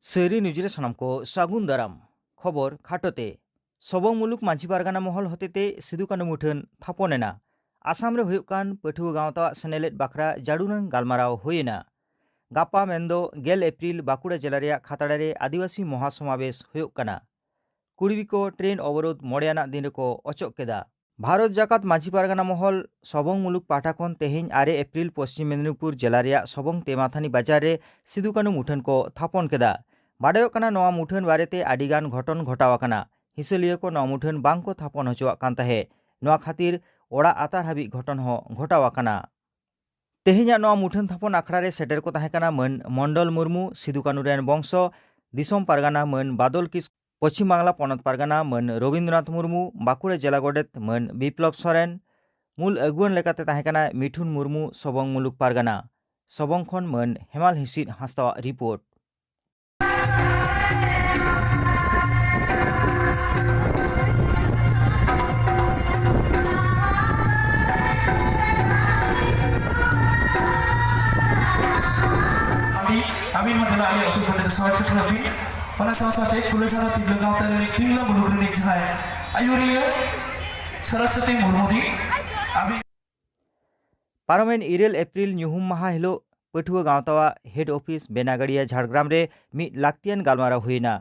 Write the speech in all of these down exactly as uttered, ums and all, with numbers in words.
ᱥᱟᱹᱨᱤ ᱱᱤᱭᱩᱡᱽ ᱨᱮ ᱥᱟᱱᱟᱢ ᱠᱚ ᱥᱟᱹᱜᱩᱱ ᱫᱟᱨᱟᱢ᱾ ᱠᱷᱚᱵᱚᱨ ᱠᱷᱟᱴᱚ ᱛᱮ᱾ ᱥᱚᱵᱚᱝ ᱢᱩᱞᱩᱠ ᱢᱟᱹᱡᱷᱤ ᱯᱟᱨᱜᱟᱱᱟ ᱢᱚᱦᱚᱞ ᱦᱚᱛᱮᱛᱮ ᱥᱤᱫᱩ ᱠᱟᱹᱱᱩ ᱢᱩᱴᱷᱟᱹᱱ ᱛᱷᱟᱯᱚᱱ ᱮᱱᱟ᱾ ᱟᱥᱟᱢ ᱨᱮ ᱦᱩᱭᱩᱜ ᱠᱟᱱ ᱯᱟᱹᱴᱷᱩᱣᱟᱹ ᱜᱟᱶᱛᱟᱣᱟᱜ ᱥᱮᱱᱮᱞᱮᱫ ᱵᱟᱠᱷᱨᱟ ᱡᱟᱹᱨᱩᱲᱟᱱ ᱜᱟᱞᱢᱟᱨᱟᱣ ᱦᱩᱭ ᱮᱱᱟ᱾ ᱜᱟᱯᱟ ᱢᱮᱱᱫᱚ ᱜᱮᱞ ᱮᱯᱨᱤᱞ ᱵᱟᱸᱠᱩᱲᱟ ᱡᱮᱞᱟ ᱨᱮᱭᱟᱜ ᱠᱷᱟᱛᱲᱟ ᱨᱮ ᱟᱹᱫᱤᱵᱟᱹᱥᱤ ᱢᱚᱦᱟ ᱥᱚᱢᱟᱵᱮᱥ ᱦᱩᱭᱩᱜ ᱠᱟᱱᱟ᱾ ᱠᱩᱲᱤᱵᱤ ᱠᱚ ᱴᱨᱮᱱ ᱚᱵᱚᱨᱳᱫᱷ ᱢᱚᱬᱮ ᱟᱱᱟᱜ ᱫᱤᱱ ᱨᱮᱠᱚ ᱚᱪᱚᱜ ᱠᱮᱫᱟ᱾ ᱵᱷᱟᱨᱚᱛ ᱡᱟᱠᱟᱛ ᱢᱟᱹᱡᱷᱤ ᱯᱟᱨᱜᱟᱱᱟ ᱢᱚᱦᱚᱞ ᱥᱚᱵᱚᱝ ᱢᱩᱞᱩᱠ ᱯᱟᱦᱴᱟ ᱠᱷᱚᱱ ᱛᱮᱦᱮᱧ ᱟᱨᱮ ᱮᱯᱨᱤᱞ ᱯᱚᱥᱪᱤᱢ ᱢᱮᱫᱤᱱᱤᱯᱩᱨ ᱡᱮᱞᱟ ᱨᱮᱭᱟᱜ ᱥᱚᱵᱚᱝ ᱛᱮᱢᱟᱛᱷᱟᱱᱤ ᱵᱟᱡᱟᱨ ᱨᱮ ᱥᱤᱫᱩ ᱠᱟᱹᱱᱩ ᱢᱩᱴᱷᱟᱹᱱ ᱠᱚ ᱛᱷᱟᱯᱚᱱ ᱠᱮᱫᱟ᱾ ᱵᱟᱰᱟᱭᱚᱜ ᱠᱟᱱᱟ, ᱱᱚᱣᱟ ᱢᱩᱴᱷᱟᱹᱱ ᱵᱟᱨᱮᱛᱮ ᱟᱹᱰᱤ ᱜᱟᱱ ᱜᱷᱚᱴᱚᱱ ᱜᱷᱚᱴᱟᱣ ᱟᱠᱟᱱᱟ᱾ ᱦᱤᱥᱟᱹᱞᱤᱭᱟᱹ ᱠᱚ ᱱᱚᱣᱟ ᱢᱩᱴᱷᱟᱹᱱ ᱵᱟᱝ ᱠᱚ ᱛᱷᱟᱯᱚᱱ ᱦᱚᱪᱚᱣᱟᱜ ᱠᱟᱱ ᱛᱟᱦᱮᱸ᱾ ᱱᱚᱣᱟ ᱠᱷᱟᱹᱛᱤᱨ ᱚᱲᱟᱜ ᱟᱛᱟᱨ ᱦᱟᱹᱵᱤᱡ ᱜᱷᱚᱴᱚᱱ ᱦᱚᱸ ᱜᱷᱚᱴᱟᱣ ᱟᱠᱟᱱᱟ᱾ ᱛᱮᱦᱮᱧᱟᱜ ᱱᱚᱣᱟ ᱢᱩᱴᱷᱟᱹᱱ ᱛᱷᱟᱯᱚᱱ ᱟᱠᱷᱲᱟ ᱨᱮ ᱥᱮᱴᱮᱨ ᱠᱚ ᱛᱟᱦᱮᱸ ᱠᱟᱱᱟ ᱢᱟᱹᱱ ᱢᱚᱱᱰᱚᱞ ᱢᱩᱨᱢᱩ, ᱥᱤᱫᱩ ᱠᱟᱹᱱᱩ ᱨᱮᱱ ᱵᱚᱝᱥᱚ, ᱫᱤᱥᱚᱢ ᱯᱟᱨᱜᱟᱱᱟ ᱢᱟᱹᱱ ᱵᱟᱫᱚᱞ ᱠᱤᱥᱠᱩ, ᱯᱚᱪᱷᱤᱢ ᱵᱟᱝᱞᱟ ᱯᱚᱱᱚᱛ ᱯᱟᱨᱜᱟᱱᱟ ᱢᱟᱹᱱ ᱨᱚᱵᱤᱱᱫᱨᱚᱱᱟᱛᱷ ᱢᱩᱨᱢᱩ, ᱵᱟᱸᱠᱩᱲᱟ ᱡᱮᱞᱟ ᱜᱚᱰᱮᱛ ᱢᱟᱹᱱ ᱵᱤᱯᱞᱚᱵ ᱥᱚᱨᱮᱱ, ᱢᱩᱞ ᱟᱹᱜᱩᱣᱟᱹᱱ ᱞᱮᱠᱟᱛᱮ ᱛᱟᱦᱮᱸ ᱠᱟᱱᱟᱭ ᱢᱤᱴᱷᱩᱱ ᱢᱩᱨᱢᱩ, ᱥᱚᱵᱚᱝ ᱢᱩᱞᱩᱠ ᱯᱟᱨᱜᱟᱱᱟ᱾ ᱥᱚᱵᱚᱝ ᱠᱷᱚᱱ ᱢᱟᱹᱱ ᱦᱮᱢᱟᱞ ᱦᱤᱸᱥᱤᱫ ᱦᱟᱸᱥᱫᱟᱣᱟᱜ ᱨᱤᱯᱳᱨᱴ᱾ ᱟᱹᱵᱤᱱ, ᱟᱹᱵᱤᱱ ᱦᱚᱸ ᱫᱮᱞᱟ ᱟᱞᱮ ᱩᱥᱩᱞ ᱯᱟᱸᱰᱮ ᱫᱚ ᱥᱚᱦᱚᱨ ᱥᱮᱴᱮᱨᱚᱜ ᱵᱤᱱ᱾ ᱚᱱᱟ ᱥᱟᱶ ᱥᱟᱶᱛᱮ ᱯᱷᱩᱞᱳ ᱡᱷᱟᱱᱳ ᱛᱤᱨᱞᱟᱹ ᱜᱟᱶᱛᱟ ᱨᱤᱱᱤᱡ ᱛᱤᱨᱞᱟᱹ ᱢᱩᱞᱩᱠ ᱨᱤᱱᱤᱡ ᱡᱟᱦᱟᱸᱭ ᱟᱹᱭᱩᱨᱤᱭᱟᱹ ᱥᱚᱨᱚᱥᱚᱛᱤ ᱢᱩᱨᱢᱩ ᱫᱤ, ᱟᱹᱵᱤᱱ ᱯᱟᱨᱚᱢᱮᱱ ᱤᱨᱟᱹᱞ ᱮᱯᱨᱤᱞ ᱧᱩᱦᱩᱢ ᱢᱟᱦᱟ ᱦᱤᱞᱳᱜ ᱯᱟᱹᱴᱷᱩᱣᱟᱹ ᱜᱟᱶᱛᱟᱣᱟᱜ ᱦᱮᱰ ᱚᱯᱷᱤᱥ ᱵᱮᱱᱟᱜᱟᱲᱤᱭᱟ ᱡᱷᱟᱲᱜᱨᱟᱢ ᱨᱮ ᱢᱤᱫ ᱞᱟᱹᱠᱛᱤᱭᱟᱱ ᱜᱟᱞᱢᱟᱨᱟᱣ ᱦᱩᱭᱮᱱᱟ᱾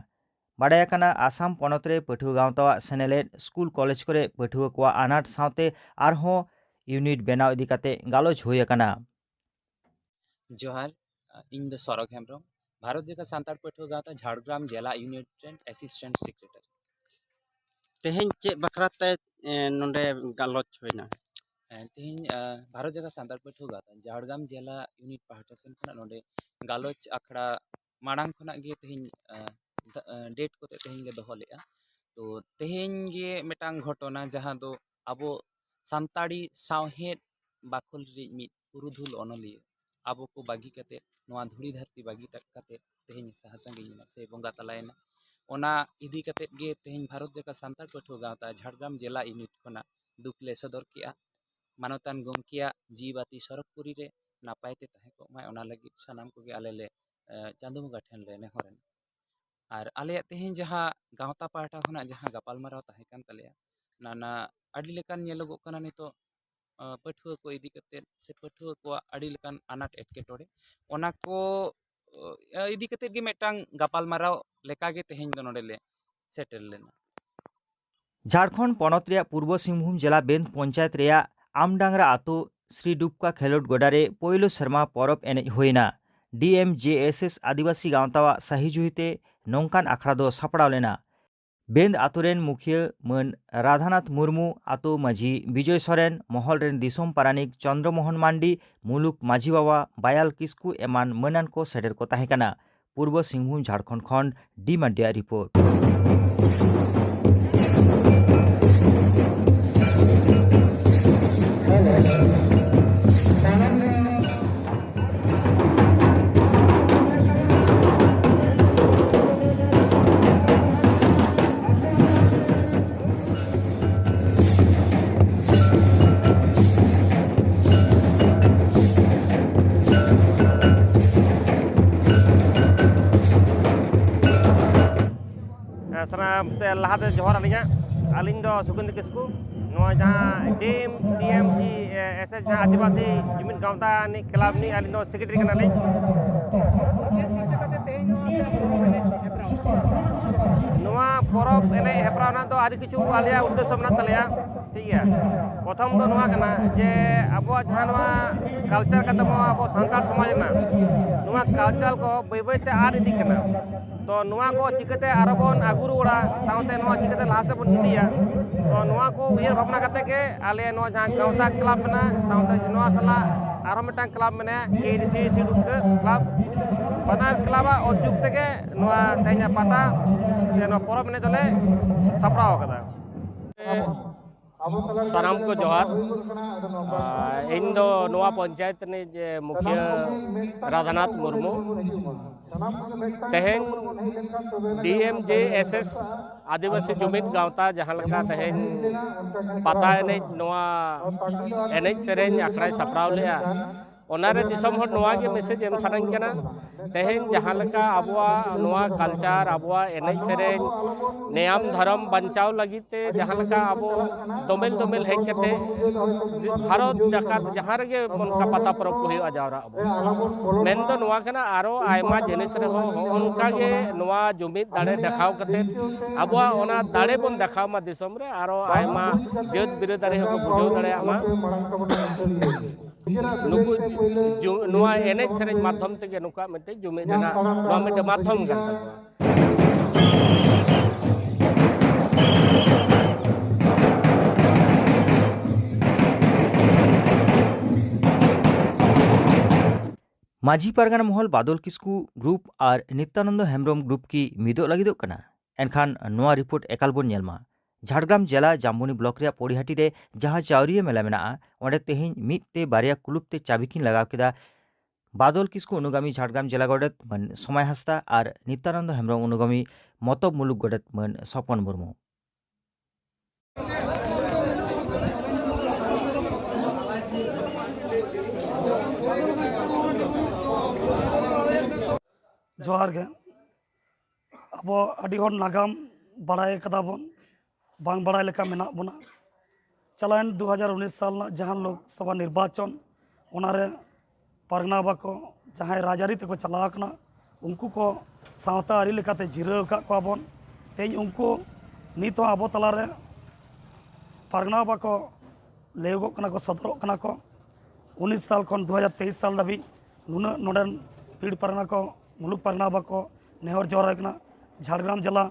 ᱵᱟᱰᱟᱭ ᱟᱠᱟᱱᱟ, ᱟᱥᱟᱢ ᱯᱚᱱᱚᱛ ᱨᱮ ᱯᱟᱹᱴᱷᱩᱣᱟᱹ ᱜᱟᱶᱛᱟᱣᱟᱜ ᱥᱮᱱᱮᱞᱮᱫ ᱥᱠᱩᱞ ᱠᱚᱞᱮᱡᱽ ᱠᱚᱨᱮ ᱯᱟᱹᱴᱷᱩᱣᱟᱹ ᱠᱚᱣᱟᱜ ᱟᱱᱟᱴ ᱥᱟᱶᱛᱮ ᱟᱨᱦᱚᱸ ᱤᱭᱩᱱᱤᱴ ᱵᱮᱱᱟᱣ ᱤᱫᱤ ᱠᱟᱛᱮ ᱜᱟᱞᱚᱪ ᱦᱩᱭ ᱟᱠᱟᱱᱟ᱾ ᱡᱚᱦᱟᱨ, ᱤᱧ ᱫᱚ ᱥᱚᱨᱚᱜᱽ ᱦᱮᱢᱵᱨᱚᱢ, ᱵᱷᱟᱨᱚᱛ ᱡᱟᱠᱟᱛ ᱥᱟᱱᱛᱟᱲ ᱯᱟᱹᱴᱷᱩᱣᱟᱹ ᱜᱟᱶᱛᱟ ᱡᱷᱟᱲᱜᱨᱟᱢ ᱡᱮᱞᱟ ᱤᱭᱩᱱᱤᱴ ᱨᱮᱱ ᱮᱥᱤᱥᱴᱮᱱᱴ ᱥᱮᱠᱨᱮᱴᱟᱨᱤ᱾ ᱛᱮᱦᱮᱧ ᱪᱮᱫ ᱵᱟᱠᱷᱨᱟ ᱛᱮ, ᱮ, ᱱᱚᱰᱮ ᱜᱟᱞᱚᱪ ᱦᱩᱭᱱᱟ? ᱦᱮᱸ, ᱛᱮᱦᱮᱧ, ᱟ, ᱵᱷᱟᱨᱚᱛ ᱡᱟᱠᱟᱛ ᱥᱟᱱᱛᱟᱲ ᱯᱟᱹᱴᱷᱩᱣᱟᱹ ᱜᱟᱶᱛᱟ ᱡᱷᱟᱲᱜᱨᱟᱢ ᱡᱮᱞᱟ ᱤᱭᱩᱱᱤᱴ ᱯᱟᱦᱴᱟ ᱥᱮᱱ ᱠᱷᱚᱱᱟᱜ ᱱᱚᱰᱮ ᱜᱟᱞᱚᱪ ᱟᱠᱷᱲᱟ ᱢᱟᱲᱟᱝ ᱠᱷᱚᱱᱟᱜ ᱜᱮ ᱛᱮᱦᱮᱧ, ᱟ, ᱫᱟ-, ᱟ, ᱰᱮᱴ ᱠᱚᱛᱮ ᱛᱮᱦᱮᱧ ᱞᱮ ᱫᱚᱦᱚ ᱞᱮᱫᱼᱟ᱾ ᱛᱚ, ᱛᱮᱦᱮᱧ ᱜᱮ ᱢᱤᱫᱴᱟᱝ ᱜᱷᱚᱴᱚᱱᱟ, ᱡᱟᱦᱟᱸ ᱫᱚ ᱟᱵᱚ ᱥᱟᱱᱛᱟᱲᱤ ᱥᱟᱶᱦᱮᱫ ᱵᱟᱠᱷᱳᱞ ᱨᱤᱱᱤᱡ ᱢᱤᱫ ᱯᱩᱨᱩᱫᱷᱩᱞ ᱚᱱᱚᱞᱤᱭᱟᱹ ᱟᱵᱚ ᱠᱚ ᱵᱟᱹᱜᱤ ᱠᱟᱛᱮ, ᱱᱚᱣᱟ ᱫᱷᱩᱲᱤ ᱫᱷᱟᱹᱨᱛᱤ ᱵᱟᱹᱜᱤ ᱛᱟ-, ᱠᱟᱛᱮ ᱛᱮᱦᱮᱧ ᱥᱟᱦᱟ ᱥᱟᱺᱜᱤᱧ ᱮᱱᱟ ᱥᱮ ᱵᱚᱸᱜᱟ ᱛᱟᱞᱟᱭᱮᱱᱟ᱾ ᱚᱱᱟ ᱤᱫᱤ ᱠᱟᱛᱮ ᱜᱮ ᱛᱮᱦᱮᱧ ᱵᱷᱟᱨᱚᱛ ᱡᱟᱠᱟᱛ ᱥᱟᱱᱛᱟᱲ ᱯᱟᱹᱴᱷᱩᱣᱟᱹ ᱜᱟᱶᱛᱟ ᱡᱷᱟᱲᱜᱨᱟᱢ ᱡᱮᱞᱟ ᱤᱭᱩᱱᱤᱴ ᱠᱷᱚᱱᱟᱜ ᱫᱩᱠ ᱞᱮ ᱥᱚᱫᱚᱨ ᱠᱮᱜᱼᱟ᱾ ᱢᱟᱱᱚᱛᱟᱱ ᱜᱚᱢᱠᱮᱭᱟᱜ ᱡᱤᱣᱤ ᱵᱟᱹᱛᱤ ᱥᱚᱨᱚᱜᱽᱯᱩᱨᱤ ᱨᱮ ᱱᱟᱯᱟᱭ ᱛᱮ ᱛᱟᱦᱮᱸ ᱠᱚᱜ ᱢᱟᱭ, ᱚᱱᱟ ᱞᱟᱹᱜᱤᱫ ᱥᱟᱱᱟᱢ ᱠᱚᱜᱮ ᱟᱞᱮ ᱞᱮ, ᱮ, ᱪᱟᱸᱫᱳ ᱵᱚᱸᱜᱟ ᱴᱷᱮᱱ ᱞᱮ ᱱᱮᱦᱚᱨ ᱮᱱᱟ᱾ ᱟᱨ ᱟᱞᱮᱭᱟᱜ ᱛᱮᱦᱮᱧ ᱡᱟᱦᱟᱸ ᱜᱟᱶᱛᱟ ᱯᱟᱦᱴᱟ ᱠᱷᱚᱱᱟᱜ ᱡᱟᱦᱟᱸ ᱜᱟᱯᱟᱞᱢᱟᱨᱟᱣ ᱛᱟᱦᱮᱸ ᱠᱟᱱ ᱛᱟᱞᱮᱭᱟ, ᱱᱟᱱᱟ ᱟᱹᱰᱤ ᱞᱮᱠᱟᱱ ᱧᱮᱞᱚᱜᱚᱜ ᱠᱟᱱᱟ ᱱᱤᱛᱚᱜ, ᱟᱸ, ᱯᱟᱹᱴᱷᱩᱣᱟᱹ ᱠᱚ ᱤᱫᱤ ᱠᱟᱛᱮᱫ ᱥᱮ ᱯᱟᱹᱴᱷᱩᱣᱟᱹ ᱠᱚᱣᱟᱜ ᱟᱹᱰᱤ ᱞᱮᱠᱟᱱ ᱟᱱᱟᱴ ᱮᱴᱠᱮᱴᱚᱬᱮ, ᱚᱱᱟ ᱠᱚ, ᱟᱸ, ᱤᱫᱤ ᱠᱟᱛᱮᱫ ᱜᱮ ᱢᱤᱫᱴᱟᱝ ᱜᱟᱯᱟᱞᱢᱟᱨᱟᱣ ᱞᱮᱠᱟᱜᱮ ᱛᱮᱦᱮᱧ ᱫᱚ ᱱᱚᱰᱮ ᱞᱮ ᱥᱮᱴᱮᱨ ᱞᱮᱱᱟ᱾ ᱡᱷᱟᱲᱠᱷᱚᱸᱰ ᱯᱚᱱᱚᱛ ᱨᱮᱭᱟᱜ ᱯᱩᱨᱵᱚ ᱥᱤᱝᱵᱷᱩᱢ ᱡᱮᱞᱟ ᱵᱮᱱᱫ ᱯᱚᱧᱪᱟᱭᱮᱛ ᱨᱮᱭᱟᱜ ᱟᱢᱰᱟᱝᱨᱟ ᱟᱛᱳ ᱥᱨᱤ ᱰᱩᱵᱠᱟ ᱠᱷᱮᱞᱳᱰ ᱜᱚᱰᱟ ᱨᱮ ᱯᱳᱭᱞᱳ ᱥᱮᱨᱢᱟ ᱯᱚᱨᱚᱵᱽ ᱮᱱᱮᱡ ᱦᱩᱭᱮᱱᱟ᱾ ᱰᱤ ᱮᱢ ᱡᱮ ᱮᱥ ᱮᱥ ᱟᱹᱫᱤᱵᱟᱹᱥᱤ ᱜᱟᱶᱛᱟᱣᱟᱜ ᱥᱟᱹᱦᱤᱡᱩᱦᱤ ᱛᱮ ᱱᱚᱝᱠᱟᱱ ᱟᱠᱷᱲᱟ ᱫᱚ ᱥᱟᱯᱲᱟᱣ ᱞᱮᱱᱟ᱾ ᱵᱮᱱᱫ ᱟᱛᱳ ᱨᱮᱱ ᱢᱩᱠᱷᱤᱭᱟᱹ ᱢᱟᱹᱱ ᱨᱟᱫᱷᱟᱱᱟᱛᱷ ᱢᱩᱨᱢᱩ, ᱟᱛᱳ ᱢᱟᱹᱡᱷᱤ ᱵᱤᱡᱚᱭ ᱥᱚᱨᱮᱱ, ᱢᱚᱦᱚᱞ ᱨᱮᱱ ᱫᱤᱥᱚᱢ ᱯᱟᱨᱟᱱᱤᱠ ᱪᱚᱱᱫᱨᱚ ᱢᱳᱦᱚᱱ ᱢᱟᱱᱰᱤ, ᱢᱩᱞᱩᱠ ᱢᱟᱹᱡᱷᱤ ᱵᱟᱵᱟ ᱵᱟᱭᱟᱞ ᱠᱤᱥᱠᱩ ᱮᱢᱟᱱ ᱢᱟᱹᱱᱟᱱ ᱠᱚ ᱥᱮᱴᱮᱨ ᱠᱚ ᱛᱟᱦᱮᱸ ᱠᱟᱱᱟ᱾ ᱯᱩᱨᱵᱚ ᱥᱤᱝᱵᱷᱩᱢ, ᱡᱷᱟᱲᱠᱷᱚᱸᱰ ᱠᱷᱚᱱ ᱰᱤ ᱢᱟᱱᱰᱤᱭᱟᱜ ᱨᱤᱯᱳᱨᱴ᱾ ᱥᱟᱱᱟᱢ ᱛᱮ ᱞᱟᱦᱟᱛᱮ ᱡᱚᱦᱟᱨ ᱟᱹᱞᱤᱧᱟᱜ᱾ ᱟᱹᱞᱤᱧ ᱫᱚ ᱥᱩᱠᱮᱱᱫᱨᱚ ᱠᱤᱥᱠᱩ, ᱱᱚᱣᱟ ᱡᱟᱦᱟᱸ ᱰᱤ ᱮᱢ, ᱰᱤ ᱮᱢ ᱡᱤ ᱮᱥ ᱮᱥ ᱡᱟᱦᱟᱸ ᱟᱹᱫᱤᱵᱟᱹᱥᱤ ᱡᱩᱢᱤᱫ ᱜᱟᱶᱛᱟ ᱨᱤᱱᱤᱡ ᱠᱞᱟᱵᱽ ᱨᱤᱱᱤᱡ ᱟᱹᱞᱤᱧ ᱫᱚ ᱥᱮᱠᱨᱮᱴᱟᱨᱤ ᱠᱟᱱᱟᱞᱤᱧ᱾ ᱪᱮᱫ ᱫᱤᱥᱟᱹ ᱠᱟᱛᱮ ᱛᱮᱦᱮᱧ ᱱᱚᱣᱟ ᱯᱮ ᱯᱚᱨᱚᱵᱽ ᱮᱱᱮᱡ ᱦᱮᱯᱨᱟᱣ? ᱱᱚᱣᱟ ᱯᱚᱨᱚᱵᱽ ᱮᱱᱮᱡ ᱦᱮᱯᱨᱟᱣ ᱨᱮᱱᱟᱜ ᱫᱚ ᱟᱹᱰᱤ ᱠᱤᱪᱷᱩ ᱟᱞᱮᱭᱟᱜ ᱩᱫᱽᱫᱮᱥᱥᱚ ᱢᱮᱱᱟᱜ ᱛᱟᱞᱮᱭᱟ, ᱴᱷᱤᱠ ᱜᱮᱭᱟ᱾ ᱯᱨᱚᱛᱷᱚᱢ ᱫᱚ ᱱᱚᱣᱟ ᱠᱟᱱᱟ ᱡᱮ ᱟᱵᱚᱣᱟᱜ ᱡᱟᱦᱟᱸ ᱱᱚᱣᱟ ᱠᱟᱞᱪᱟᱨ ᱠᱟᱱ ᱛᱟᱵᱚᱱᱟ ᱟᱵᱚ ᱥᱟᱱᱛᱟᱲ ᱥᱚᱢᱟᱡᱽ ᱨᱮᱱᱟᱜ, ᱱᱚᱣᱟ ᱠᱟᱞᱪᱟᱨ ᱠᱚ ᱵᱟᱹᱭ ᱵᱟᱹᱭ ᱛᱮ ᱟᱫ ᱤᱫᱤᱜ ᱠᱟᱱᱟ᱾ ᱛᱚ ᱱᱚᱣᱟ ᱠᱚ ᱪᱤᱠᱟᱹᱛᱮ ᱟᱨᱚ ᱵᱚᱱ ᱟᱹᱜᱩ ᱨᱩᱣᱟᱹᱲᱟ, ᱥᱟᱶᱛᱮ ᱱᱚᱣᱟ ᱪᱤᱠᱟᱹᱛᱮ ᱞᱟᱦᱟ ᱥᱮᱫ ᱵᱚᱱ ᱤᱫᱤᱭᱟ, ᱛᱚ ᱱᱚᱣᱟ ᱠᱚ ᱩᱭᱦᱟᱹᱨ ᱵᱷᱟᱵᱽᱱᱟ ᱠᱟᱛᱮ ᱜᱮ ᱟᱞᱮ ᱱᱚᱣᱟ ᱡᱟᱦᱟᱸ ᱜᱟᱶᱛᱟ ᱠᱞᱟᱵᱽ ᱢᱮᱱᱟᱜᱼᱟ, ᱥᱟᱶᱛᱮ ᱱᱚᱣᱟ ᱥᱟᱞᱟᱜ ᱟᱨᱦᱚᱸ ᱢᱤᱫᱴᱟᱝ ᱠᱞᱟᱵᱽ ᱢᱮᱱᱟᱜᱼᱟ, ᱠᱮ ᱰᱤ ᱥᱤ ᱥᱤᱰᱩ ᱠᱞᱟᱵᱽ, ᱵᱟᱱᱟᱨ ᱠᱞᱟᱵᱽ ᱟᱜ ᱩᱫᱽᱡᱳᱜᱽ ᱛᱮᱜᱮ ᱱᱚᱣᱟ ᱛᱮᱦᱮᱧᱟᱜ ᱯᱟᱛᱟ ᱥᱮ ᱱᱚᱣᱟ ᱯᱚᱨᱚᱵᱽ ᱮᱱᱮᱡ ᱫᱚᱞᱮ ᱥᱟᱯᱲᱟᱣ ᱟᱠᱟᱫᱟ᱾ ᱥᱟᱱᱟᱢ ᱠᱚ ᱡᱚᱦᱟᱨ᱾ ᱟᱨ ᱤᱧ ᱫᱚ ᱱᱚᱣᱟ ᱯᱚᱧᱪᱟᱭᱮᱛ ᱨᱤᱱᱤᱡ, ᱮ, ᱢᱩᱠᱷᱤᱭᱟᱹ ᱨᱟᱫᱷᱟᱱᱟᱛᱷ ᱢᱩᱨᱢᱩ᱾ ᱛᱮᱦᱮᱧ ᱰᱤ ᱮᱢ ᱡᱮ ᱮᱥ ᱮᱥ ᱟᱹᱫᱤᱵᱟᱹᱥᱤ ᱡᱩᱢᱤᱫ ᱜᱟᱶᱛᱟ ᱡᱟᱦᱟᱸ ᱞᱮᱠᱟ ᱛᱮᱦᱮᱧ ᱯᱟᱛᱟ ᱮᱱᱮᱡ, ᱱᱚᱣᱟ ᱮᱱᱮᱡ ᱥᱮᱨᱮᱧ ᱟᱠᱷᱲᱟᱭ ᱥᱟᱯᱲᱟᱣ ᱞᱮᱫᱼᱟ, ᱚᱱᱟᱨᱮ ᱫᱤᱥᱚᱢ ᱦᱚᱲ ᱱᱚᱣᱟ ᱜᱮ ᱢᱮᱥᱮᱡᱽ ᱮᱢ ᱥᱟᱱᱟᱧ ᱠᱟᱱᱟ, ᱛᱮᱦᱮᱧ ᱡᱟᱦᱟᱸ ᱞᱮᱠᱟ ᱟᱵᱚᱣᱟᱜ ᱱᱚᱣᱟ ᱠᱟᱞᱪᱟᱨ, ᱟᱵᱚᱣᱟᱜ ᱮᱱᱮᱡ ᱥᱮᱨᱮᱧ, ᱱᱮᱭᱟᱢ ᱫᱷᱚᱨᱚᱢ ᱵᱟᱧᱪᱟᱣ ᱞᱟᱹᱜᱤᱫ ᱛᱮ ᱡᱟᱦᱟᱸ ᱞᱮᱠᱟ ᱟᱵᱚ ᱫᱚᱢᱮᱞ ᱫᱚᱢᱮᱞ ᱦᱮᱡ ᱠᱟᱛᱮ ᱵᱷᱟᱨᱚᱛ ᱡᱟᱠᱟᱛ ᱡᱟᱦᱟᱸ ᱨᱮᱜᱮ ᱚᱱᱠᱟ ᱯᱟᱛᱟ ᱯᱚᱨᱚᱵᱽ ᱠᱚ ᱦᱩᱭᱩᱜᱼᱟ, ᱡᱟᱣᱨᱟᱜ ᱟᱵᱚ᱾ ᱢᱮᱱᱫᱚ ᱱᱚᱣᱟ ᱠᱟᱱᱟ, ᱟᱨᱚ ᱟᱭᱢᱟ ᱡᱤᱱᱤᱥ ᱨᱮᱦᱚᱸ ᱦᱚᱸᱜᱼᱚ ᱱᱚᱝᱠᱟ ᱜᱮ ᱱᱚᱣᱟ ᱡᱩᱢᱤᱫ ᱫᱟᱲᱮ ᱫᱮᱠᱷᱟᱣ ᱠᱟᱛᱮ ᱟᱵᱚᱣᱟᱜ ᱚᱱᱟ ᱫᱟᱲᱮ ᱵᱚᱱ ᱫᱮᱠᱷᱟᱣ ᱢᱟ ᱫᱤᱥᱚᱢ ᱨᱮ, ᱟᱨᱚ ᱟᱭᱢᱟ ᱡᱟᱹᱛ ᱵᱤᱨᱟᱹᱫᱟᱹᱞᱤ ᱦᱚᱸᱠᱚ ᱵᱩᱡᱷᱟᱹᱣ ᱫᱟᱲᱮᱭᱟᱜ ᱢᱟ᱾ ᱱᱩᱠᱩ ᱡᱩ-, ᱱᱚᱣᱟ ᱮᱱᱮᱡ ᱥᱮᱨᱮᱧ ᱢᱟᱫᱽᱫᱷᱚᱢ ᱛᱮᱜᱮ ᱱᱩᱠᱩᱣᱟᱜ ᱢᱤᱫᱴᱮᱱ ᱡᱩᱢᱤᱫ ᱨᱮᱱᱟᱜ ᱱᱚᱣᱟ ᱢᱤᱫᱴᱮᱱ ᱢᱟᱫᱽᱫᱷᱚᱢ ᱠᱟᱱ ᱛᱟᱠᱚᱣᱟ᱾ ᱢᱟᱹᱡᱷᱤ ᱯᱟᱨᱜᱟᱱᱟ ᱢᱚᱦᱚᱞ ᱵᱟᱫᱚᱞ ᱠᱤᱥᱠᱩ ᱜᱨᱩᱯ ᱟᱨ ᱱᱤᱛᱭᱟᱱᱚᱱᱫᱚ ᱦᱮᱢᱵᱨᱚᱢ ᱜᱨᱩᱯ ᱠᱤ ᱢᱤᱫᱚᱜ ᱞᱟᱹᱜᱤᱫᱚᱜ ᱠᱟᱱᱟ? ᱮᱱᱠᱷᱟᱱ ᱱᱚᱣᱟ ᱨᱤᱯᱳᱨᱴ ᱮᱠᱟᱞ ᱵᱚᱱ ᱧᱮᱞ ᱢᱟ᱾ ᱡᱷᱟᱲᱜᱨᱟᱢ ᱡᱮᱞᱟ ᱡᱟᱢᱵᱚᱱᱤ ᱵᱞᱚᱠ ᱨᱮᱭᱟᱜ ᱯᱚᱲᱤᱦᱟᱹᱴᱤ ᱨᱮ ᱡᱟᱦᱟᱸ ᱪᱟᱣᱨᱤᱭᱟᱹ ᱢᱮᱞᱟ ᱢᱮᱱᱟᱜᱼᱟ, ᱚᱸᱰᱮ ᱛᱮᱦᱮᱧ ᱢᱤᱫ ᱛᱮ ᱵᱟᱨᱭᱟ ᱠᱞᱩᱵ ᱛᱮ ᱪᱟᱹᱵᱤ ᱠᱤᱱ ᱞᱟᱜᱟᱣ ᱠᱮᱫᱟ ᱵᱟᱫᱚᱞ ᱠᱤᱥᱠᱩ ᱚᱱᱩᱜᱟᱢᱤ ᱡᱷᱟᱲᱜᱨᱟᱢ ᱡᱮᱞᱟ ᱜᱚᱰᱮᱛ ᱢᱟᱹᱱ ᱥᱚᱢᱟᱭ ᱦᱟᱸᱥᱫᱟ ᱟᱨ ᱱᱤᱛᱭᱟᱱᱚᱱᱫᱚ ᱦᱮᱢᱵᱨᱚᱢ ᱚᱱᱩᱜᱟᱢᱤ ᱢᱚᱛᱚᱵ ᱢᱩᱞᱩᱠ ᱜᱚᱰᱮᱛ ᱢᱟᱹᱱ ᱥᱚᱯᱚᱱ ᱢᱩᱨᱢᱩ᱾ ᱡᱚᱦᱟᱨ ᱜᱮ᱾ ᱟᱵᱚ ᱟᱹᱰᱤ ᱦᱚᱲ ᱱᱟᱜᱟᱢ ᱵᱟᱲᱟᱭ ᱠᱟᱫᱟ ᱵᱚᱱ, ᱵᱟᱝ ᱵᱟᱲᱟᱭ ᱞᱮᱠᱟ ᱢᱮᱱᱟᱜ ᱵᱚᱱᱟ᱾ ᱪᱟᱞᱟᱣᱮᱱ ᱫᱩ ᱦᱟᱡᱟᱨ ᱩᱱᱤᱥ ᱥᱟᱞ ᱨᱮᱱᱟᱜ ᱡᱟᱦᱟᱸ ᱞᱳᱠᱥᱚᱵᱷᱟ ᱱᱤᱨᱵᱟᱪᱚᱱ, ᱚᱱᱟᱨᱮ ᱯᱟᱨᱜᱟᱱᱟ ᱵᱟᱠᱚ ᱡᱟᱦᱟᱸᱭ ᱨᱟᱡᱽᱟᱹᱨᱤ ᱛᱮᱠᱚ ᱪᱟᱞᱟᱣ ᱟᱠᱟᱱᱟ, ᱩᱱᱠᱩ ᱠᱚ ᱥᱟᱶᱛᱟ ᱟᱹᱨᱤ ᱞᱮᱠᱟᱛᱮ ᱡᱤᱨᱟᱹᱣ ᱟᱠᱟᱫ ᱠᱚᱣᱟ ᱵᱚᱱ᱾ ᱛᱮᱦᱮᱧ ᱩᱱᱠᱩ ᱱᱤᱛ ᱦᱚᱸ ᱟᱵᱚ ᱛᱟᱞᱟᱨᱮ ᱯᱟᱨᱜᱟᱱᱟ ᱵᱟᱠᱚ ᱞᱟᱹᱭᱚᱜᱚᱜ ᱠᱟᱱᱟ ᱠᱚ, ᱥᱚᱫᱚᱨᱚᱜ ᱠᱟᱱᱟ ᱠᱚ᱾ ᱩᱱᱤᱥ ᱥᱟᱞ ᱠᱷᱚᱱ ᱫᱩ ᱦᱟᱡᱟᱨ ᱛᱮᱭᱤᱥ ᱥᱟᱞ ᱫᱷᱟᱹᱵᱤᱡ ᱱᱩᱱᱟᱹᱜ ᱱᱚᱰᱮᱱ ᱯᱤᱲ ᱯᱟᱨᱜᱟᱱᱟ ᱠᱚ, ᱢᱩᱞᱩᱠ ᱯᱟᱨᱜᱟᱱᱟ ᱵᱟᱠᱚ ᱱᱮᱦᱚᱨ ᱡᱚᱦᱟᱨ ᱦᱩᱭ ᱠᱟᱱᱟ᱾ ᱡᱷᱟᱲᱜᱨᱟᱢ ᱡᱮᱞᱟ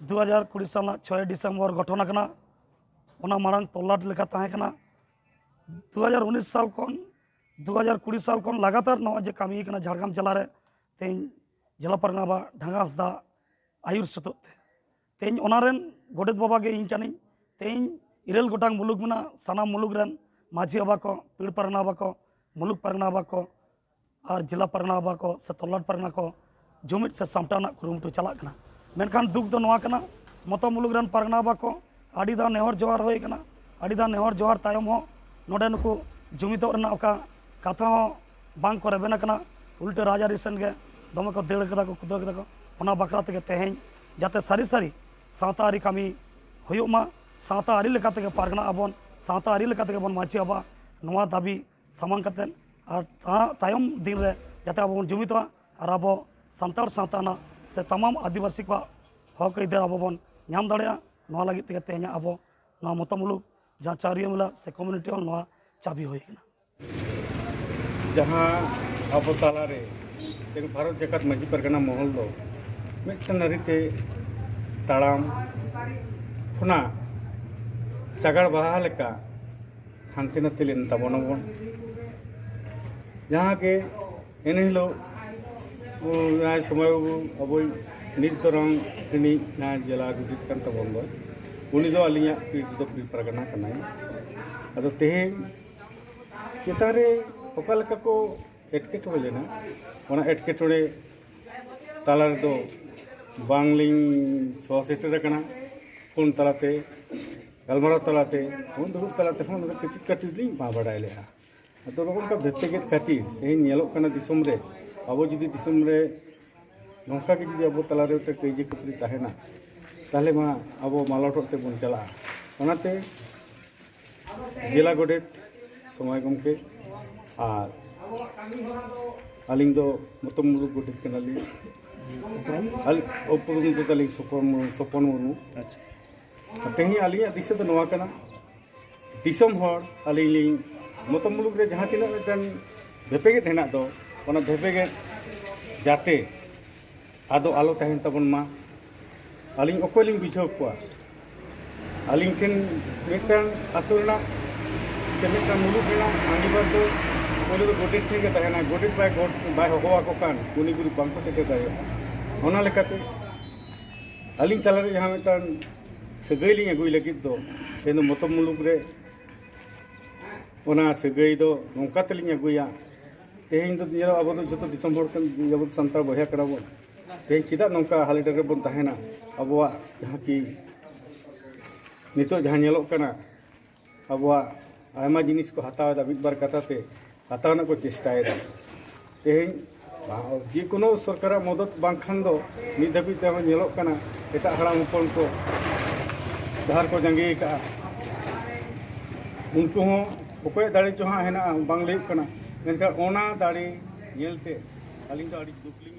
ᱫᱩ ᱦᱟᱡᱟᱨ ᱠᱩᱲᱤ ᱥᱟᱞ ᱨᱮᱱᱟᱜ ᱪᱷᱚᱭ ᱰᱤᱥᱮᱢᱵᱚᱨ ᱜᱚᱴᱷᱚᱱ ᱟᱠᱟᱱᱟ᱾ ᱚᱱᱟ ᱢᱟᱲᱟᱝ ᱛᱚᱞᱞᱟᱴ ᱞᱮᱠᱟ ᱛᱟᱦᱮᱸ ᱠᱟᱱᱟ᱾ ᱫᱩ ᱦᱟᱡᱟᱨ ᱩᱱᱤᱥ ᱥᱟᱞ ᱠᱷᱚᱱ ᱫᱩ ᱦᱟᱡᱟᱨ ᱠᱩᱲᱤ ᱥᱟᱞ ᱠᱷᱚᱱ ᱞᱟᱜᱟᱛᱟᱨ ᱱᱚᱣᱟ ᱡᱮ ᱠᱟᱹᱢᱤ ᱠᱟᱱᱟ ᱡᱷᱟᱲᱜᱨᱟᱢ ᱡᱮᱞᱟ ᱨᱮ, ᱛᱮᱦᱮᱧ ᱡᱮᱞᱟ ᱯᱟᱨᱜᱟᱱᱟ ᱵᱟ ᱰᱷᱟᱸᱜᱟ ᱦᱟᱸᱥᱫᱟ ᱟᱹᱭᱩᱨ ᱥᱩᱛᱩᱜ ᱛᱮ, ᱛᱮᱦᱮᱧ ᱚᱱᱟ ᱨᱮᱱ ᱜᱚᱰᱮᱛ ᱵᱟᱵᱟ ᱜᱮ ᱤᱧ ᱠᱟᱹᱱᱟᱹᱧ᱾ ᱛᱮᱦᱮᱧ ᱤᱨᱟᱹᱞ ᱜᱚᱴᱟᱝ ᱢᱩᱞᱩᱠ ᱢᱮᱱᱟᱜᱼᱟ, ᱥᱟᱱᱟᱢ ᱢᱩᱞᱩᱠ ᱨᱮᱱ ᱢᱟᱹᱡᱷᱤ ᱵᱟᱵᱟ ᱠᱚ, ᱯᱤᱲ ᱯᱟᱨᱜᱟᱱᱟ ᱵᱟᱵᱟ ᱠᱚ, ᱢᱩᱞᱩᱠ ᱯᱟᱨᱜᱟᱱᱟ ᱵᱟᱵᱟ ᱠᱚ ᱟᱨ ᱡᱮᱞᱟ ᱯᱟᱨᱜᱟᱱᱟ ᱵᱟᱵᱟ ᱠᱚ ᱥᱮ ᱛᱚᱞᱞᱟᱴ ᱯᱟᱨᱜᱟᱱᱟ ᱠᱚ ᱡᱩᱢᱤᱫ ᱥᱮ ᱥᱟᱢᱴᱟᱣ ᱨᱮᱱᱟᱜ ᱠᱩᱨᱩᱢᱩᱴᱩ ᱪᱟᱞᱟᱜ ᱠᱟᱱᱟ᱾ ᱢᱮᱱᱠᱷᱟᱱ ᱫᱩᱠ ᱫᱚ ᱱᱚᱣᱟ ᱠᱟᱱᱟ, ᱢᱚᱛᱚ ᱢᱩᱞᱩᱠ ᱨᱮᱱ ᱯᱟᱨᱜᱟᱱᱟ ᱵᱟᱵᱟ ᱠᱚ ᱟᱹᱰᱤ ᱫᱷᱟᱣ ᱱᱮᱦᱚᱨ ᱡᱚᱦᱟᱨ ᱦᱩᱭ ᱠᱟᱱᱟ, ᱟᱹᱰᱤ ᱫᱷᱟᱣ ᱱᱮᱦᱚᱨ ᱡᱚᱦᱟᱨ ᱛᱟᱭᱚᱢ ᱦᱚᱸ ᱱᱚᱰᱮ ᱱᱩᱠᱩ ᱡᱩᱢᱤᱫᱚᱜ ᱨᱮᱱᱟᱜ ᱚᱠᱟ ᱠᱟᱛᱷᱟ ᱦᱚᱸ ᱵᱟᱝ ᱠᱚ ᱨᱮᱵᱮᱱ ᱟᱠᱟᱱᱟ, ᱩᱞᱴᱟᱹ ᱨᱟᱡᱽᱟᱹᱨᱤ ᱥᱮᱱ ᱜᱮ ᱫᱚᱢᱮ ᱠᱚ ᱫᱟᱹᱲ ᱠᱟᱫᱟ ᱠᱚ, ᱠᱩᱫᱟᱹᱣ ᱠᱟᱫᱟ ᱠᱚ᱾ ᱚᱱᱟ ᱵᱟᱠᱷᱨᱟ ᱛᱮᱜᱮ ᱛᱮᱦᱮᱧ ᱡᱟᱛᱮ ᱥᱟᱹᱨᱤ ᱥᱟᱹᱨᱤ ᱥᱟᱶᱛᱟ ᱟᱹᱨᱤ ᱠᱟᱹᱢᱤ ᱦᱩᱭᱩᱜ ᱢᱟ, ᱥᱟᱶᱛᱟ ᱟᱹᱨᱤ ᱞᱮᱠᱟ ᱛᱮᱜᱮ ᱯᱟᱨᱜᱟᱱᱟ ᱟᱵᱚᱱ, ᱥᱟᱶᱛᱟ ᱟᱹᱨᱤ ᱞᱮᱠᱟ ᱛᱮᱜᱮ ᱵᱚᱱ ᱢᱟᱹᱡᱷᱤ ᱵᱟᱵᱟ, ᱱᱚᱣᱟ ᱫᱟᱹᱵᱤ ᱥᱟᱢᱟᱝ ᱠᱟᱛᱮᱫ ᱟᱨ ᱛᱟ-, ᱛᱟᱭᱚᱢ ᱫᱤᱱ ᱨᱮ ᱡᱟᱛᱮ ᱟᱵᱚ ᱵᱚᱱ ᱡᱩᱢᱤᱫᱚᱜᱼᱟ ᱟᱨ ᱟᱵᱚ ᱥᱟᱱᱛᱟᱲ ᱥᱟᱶᱛᱟ ᱨᱮᱱᱟᱜ ᱥᱮ ᱛᱟᱢᱟᱢ ᱟᱹᱫᱤᱵᱟᱹᱥᱤ ᱠᱚᱣᱟᱜ ᱦᱚᱠ ᱟᱹᱭᱫᱟᱹᱨ ᱟᱵᱚ ᱵᱚᱱ ᱧᱟᱢ ᱫᱟᱲᱮᱭᱟᱜᱼᱟ᱾ ᱱᱚᱣᱟ ᱞᱟᱹᱜᱤᱫ ᱛᱮᱜᱮ ᱛᱮᱦᱮᱧᱟᱜ ᱟᱵᱚ ᱱᱚᱣᱟ ᱢᱚᱛᱚ ᱢᱩᱞᱩᱠ ᱡᱟᱦᱟᱸ ᱪᱟᱣᱨᱤᱭᱟᱹ ᱢᱮᱞᱟ ᱥᱮ ᱠᱚᱢᱤᱭᱩᱱᱤᱴᱤ ᱦᱚᱞ ᱱᱚᱣᱟ ᱪᱟᱹᱵᱤ ᱦᱩᱭ ᱟᱠᱟᱱᱟ᱾ ᱡᱟᱦᱟᱸ ᱟᱵᱚ ᱛᱟᱞᱟᱨᱮ ᱛᱮᱦᱮᱧ ᱵᱷᱟᱨᱚᱛ ᱡᱟᱠᱟᱛ ᱢᱟᱹᱡᱷᱤ ᱯᱟᱨᱜᱟᱱᱟ ᱢᱚᱦᱚᱞ ᱫᱚ ᱢᱤᱫᱴᱟᱝ ᱟᱹᱨᱤᱛᱮ ᱛᱟᱲᱟᱢ ᱠᱷᱚᱱᱟᱜ ᱪᱟᱜᱟᱲ ᱵᱟᱦᱟ ᱞᱮᱠᱟ ᱦᱟᱱᱛᱮ ᱱᱟᱛᱮ ᱞᱮᱱ ᱛᱟᱵᱚᱱᱟᱵᱚᱱ᱾ ᱡᱟᱦᱟᱸ ᱜᱮ ᱮᱱ ᱦᱤᱞᱳᱜ ᱡᱟᱦᱟᱸᱭ ᱥᱚᱢᱟᱭ ᱵᱟᱹᱵᱩ ᱟᱵᱚᱭᱤᱡ ᱱᱤᱛ ᱫᱚᱨᱟᱝ ᱨᱤᱱᱤᱡ ᱡᱟᱦᱟᱸᱭ ᱡᱮᱞᱟ ᱜᱚᱰᱮᱛ ᱠᱟᱱ ᱛᱟᱵᱚᱱ ᱫᱚ, ᱩᱱᱤ ᱫᱚ ᱟᱹᱞᱤᱧᱟᱜ ᱯᱤᱲ ᱫᱚ ᱯᱤᱲ ᱯᱟᱨᱜᱟᱱᱟ ᱠᱟᱱᱟᱭ᱾ ᱟᱫᱚ ᱛᱮᱦᱮᱧ ᱪᱮᱛᱟᱱ ᱨᱮ ᱚᱠᱟ ᱞᱮᱠᱟ ᱠᱚ ᱮᱴᱠᱮᱴᱚᱬᱮ ᱞᱮᱱᱟ, ᱚᱱᱟ ᱮᱴᱠᱮᱴᱚᱬᱮ ᱛᱟᱞᱟ ᱨᱮᱫᱚ ᱵᱟᱝᱞᱤᱧ ᱥᱚᱦᱚᱨ ᱥᱮᱴᱮᱨ ᱟᱠᱟᱱᱟ᱾ ᱯᱷᱳᱱ ᱛᱟᱞᱟᱛᱮ, ᱜᱟᱞᱢᱟᱨᱟᱣ ᱛᱟᱞᱟᱛᱮ, ᱯᱷᱳᱱ ᱫᱩᱲᱩᱵ ᱛᱟᱞᱟᱛᱮ ᱦᱚᱸ ᱚᱱᱟ ᱠᱤᱪᱷᱩ ᱠᱟᱹᱴᱤᱡ ᱞᱤᱧ ᱵᱟᱲᱟᱭ ᱞᱮᱫᱼᱟ᱾ ᱟᱫᱚ ᱱᱚᱜᱼᱚ ᱱᱚᱝᱠᱟ ᱵᱷᱮᱯᱮᱜᱮᱫ ᱠᱷᱟᱹᱛᱤᱨ ᱛᱮᱦᱮᱧ ᱧᱮᱞᱚᱜ ᱠᱟᱱᱟ ᱫᱤᱥᱚᱢ ᱨᱮ, ᱟᱵᱚ ᱡᱩᱫᱤ ᱫᱤᱥᱚᱢ ᱨᱮ ᱱᱚᱝᱠᱟ ᱜᱮ ᱡᱩᱫᱤ ᱟᱵᱚ ᱛᱟᱞᱟᱨᱮ ᱢᱤᱫᱴᱮᱱ ᱠᱟᱹᱭᱡᱟᱹ ᱠᱷᱟᱹᱯᱟᱹᱨᱤ ᱛᱟᱦᱮᱱᱟ, ᱛᱟᱦᱚᱞᱮ ᱢᱟ ᱟᱵᱚ ᱢᱟᱞᱚᱴᱚᱜ ᱥᱮᱫ ᱵᱚᱱ ᱪᱟᱞᱟᱜᱼᱟ᱾ ᱚᱱᱟᱛᱮ ᱡᱮᱞᱟ ᱜᱚᱰᱮᱛ ᱥᱚᱢᱟᱭ ᱜᱚᱢᱠᱮ ᱟᱨ ᱟᱹᱞᱤᱧ ᱫᱚ ᱢᱚᱛᱚᱢ ᱢᱩᱞᱩᱠ ᱜᱚᱰᱮᱛ ᱠᱟᱱᱟᱞᱤᱧ᱾ ᱟᱹᱞᱤᱧ ᱩᱯᱨᱩᱢ ᱫᱚ ᱛᱟᱹᱞᱤᱧ ᱥᱚᱯᱚᱱ ᱢᱩᱨᱢᱩ, ᱥᱚᱯᱚᱱ ᱢᱩᱨᱢᱩ᱾ ᱟᱪᱪᱷᱟ᱾ ᱛᱮᱦᱮᱧ ᱟᱹᱞᱤᱧᱟᱜ ᱫᱤᱥᱟᱹ ᱫᱚ ᱱᱚᱣᱟ ᱠᱟᱱᱟ, ᱫᱤᱥᱚᱢ ᱦᱚᱲ ᱟᱹᱞᱤᱧ ᱞᱤᱧ ᱢᱚᱛᱚᱢ ᱢᱩᱞᱩᱠ ᱨᱮ ᱡᱟᱦᱟᱸ ᱛᱤᱱᱟᱹᱜ ᱢᱤᱫᱴᱮᱱ ᱵᱷᱮᱯᱮᱜᱮᱫ ᱦᱮᱱᱟᱜ ᱫᱚ, ᱚᱱᱟ ᱵᱷᱮᱯᱮᱜᱮᱫ ᱡᱟᱛᱮ ᱟᱫᱚ ᱟᱞᱚ ᱛᱟᱦᱮᱱ ᱛᱟᱵᱚᱱ ᱢᱟ᱾ ᱟᱹᱞᱤᱧ ᱚᱠᱚᱭ ᱞᱤᱧ ᱵᱩᱡᱷᱟᱹᱣ ᱠᱚᱣᱟ? ᱟᱹᱞᱤᱧ ᱴᱷᱮᱱ ᱢᱤᱫᱴᱟᱝ ᱟᱹᱛᱩ ᱨᱮᱱᱟᱜ ᱥᱮ ᱢᱤᱫᱴᱟᱝ ᱢᱩᱞᱩᱠ ᱨᱮᱱᱟᱜ ᱟᱺᱜᱤᱵᱷᱟᱨ ᱫᱚ ᱯᱳᱭᱞᱳ ᱫᱚ ᱜᱚᱰᱮᱛ ᱴᱷᱮᱱ ᱜᱮ ᱛᱟᱦᱮᱱᱟ᱾ ᱜᱚᱰᱮᱛ ᱵᱟᱭ ᱜᱚᱰ-, ᱵᱟᱭ ᱦᱚᱦᱚ ᱟᱠᱚ ᱠᱷᱟᱱ ᱜᱩᱱᱤ ᱜᱩᱨᱤᱵ ᱵᱟᱝᱠᱚ ᱥᱮᱴᱮᱨ ᱫᱟᱲᱮᱭᱟᱜᱼᱟ᱾ ᱚᱱᱟ ᱞᱮᱠᱟᱛᱮ ᱟᱹᱞᱤᱧ ᱛᱟᱞᱟᱨᱮ ᱡᱟᱦᱟᱸ ᱢᱤᱫᱴᱟᱝ ᱥᱟᱹᱜᱟᱹᱭ ᱞᱤᱧ ᱟᱹᱜᱩᱭ ᱞᱟᱹᱜᱤᱫ ᱫᱚ, ᱛᱮᱦᱮᱧ ᱫᱚ ᱢᱚᱛᱚᱵ ᱢᱩᱞᱩᱠ ᱨᱮ ᱚᱱᱟ ᱥᱟᱹᱜᱟᱹᱭ ᱫᱚ ᱱᱚᱝᱠᱟ ᱛᱮᱞᱤᱧ ᱟᱹᱜᱩᱭᱟ᱾ ᱛᱮᱦᱮᱧ ᱫᱚ ᱧᱮᱞᱚᱜ, ᱟᱵᱚ ᱫᱚ ᱡᱚᱛᱚ ᱫᱤᱥᱚᱢ ᱦᱚᱲ ᱠᱟᱱ, ᱟᱵᱚ ᱫᱚ ᱥᱟᱱᱛᱟᱲ ᱵᱚᱭᱦᱟ ᱠᱟᱱᱟ ᱵᱚᱱ᱾ ᱛᱮᱦᱮᱧ ᱪᱮᱫᱟᱜ ᱱᱚᱝᱠᱟ ᱦᱟᱞᱮ ᱰᱟᱞᱮ ᱵᱚᱱ ᱛᱟᱦᱮᱱᱟ? ᱟᱵᱚᱣᱟᱜ ᱡᱟᱦᱟᱸ ᱠᱤ ᱱᱤᱛᱚᱜ ᱡᱟᱦᱟᱸ ᱧᱮᱞᱚᱜ ᱠᱟᱱᱟ, ᱟᱵᱚᱣᱟᱜ ᱟᱭᱢᱟ ᱡᱤᱱᱤᱥ ᱠᱚ ᱦᱟᱛᱟᱣ ᱮᱫᱟ ᱢᱤᱫ ᱵᱟᱨ ᱠᱟᱛᱷᱟ ᱛᱮ᱾ ᱦᱟᱛᱟᱣ ᱨᱮᱱᱟᱜ ᱠᱚ ᱪᱮᱥᱴᱟᱭᱮᱫᱟ᱾ ᱛᱮᱦᱮᱧ ᱡᱮᱠᱳᱱᱳ ᱥᱚᱨᱠᱟᱨᱟᱜ ᱢᱚᱫᱚᱛ ᱵᱟᱝᱠᱷᱟᱱ ᱫᱚ ᱱᱤᱛ ᱫᱷᱟᱹᱵᱤᱡ ᱛᱮᱦᱚᱸ ᱧᱮᱞᱚᱜ ᱠᱟᱱᱟ, ᱮᱴᱟᱜ ᱦᱟᱲᱟᱢ ᱦᱚᱯᱚᱱ ᱠᱚ ᱰᱟᱦᱟᱨ ᱠᱚ ᱡᱟᱸᱜᱮ ᱟᱠᱟᱫᱼᱟ᱾ ᱩᱱᱠᱩ ᱦᱚᱸ ᱚᱠᱚᱭᱟᱜ ᱫᱟᱲᱮ ᱪᱚ ᱦᱟᱸᱜ ᱦᱮᱱᱟᱜᱼᱟ, ᱵᱟᱝ ᱞᱟᱹᱭᱚᱜ ᱠᱟᱱᱟ, ᱢᱮᱱᱠᱷᱟᱱ ᱚᱱᱟ ᱫᱟᱲᱮ ᱧᱮᱞᱛᱮ ᱟᱹᱞᱤᱧ ᱫᱚ ᱟᱹᱰᱤ ᱫᱩᱠ ᱞᱤᱧ